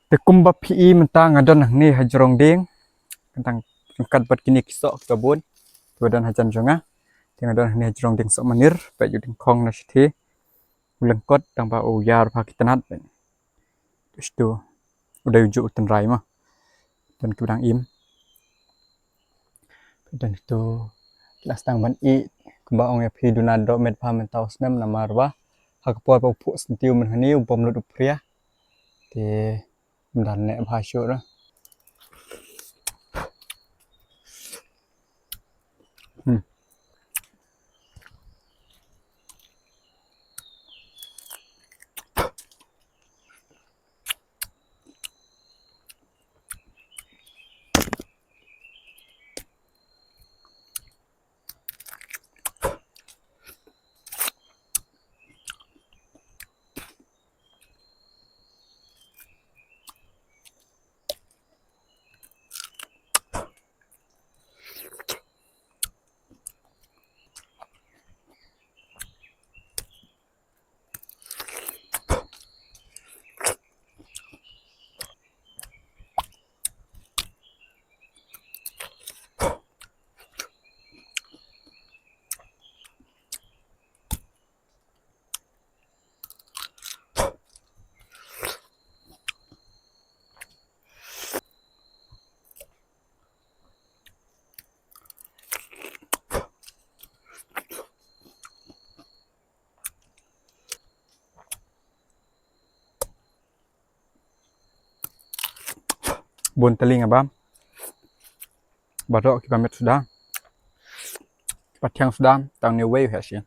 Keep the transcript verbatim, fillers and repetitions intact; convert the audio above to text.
Te kumba phi i mynta nga don hangne ha jrong dieng. Kynta ryngkat bad kine ki soh kiba bun kiba don hajan jong nga. Te nga don hangne ha jrong dieng soh manir, peit u diengkhong na shathie. U lyngkot tang ba u ïar bha ki tnat. Peit. Te u dei u juh u tynrai mo. Don kiba dang im. Peit, don tu ki la sdang ban ih, kumba ong ïa phi, duna doh met bha mynta u snem namar ba ha ka por ba u phuh syntiew mynhynne u bom lut u phria. Te ym dang neh bha shuh ruh. Hmm. Bun tylli nga bam. Baroh kiba met suda, kiba thiang suda, tang ne wei u heh sien.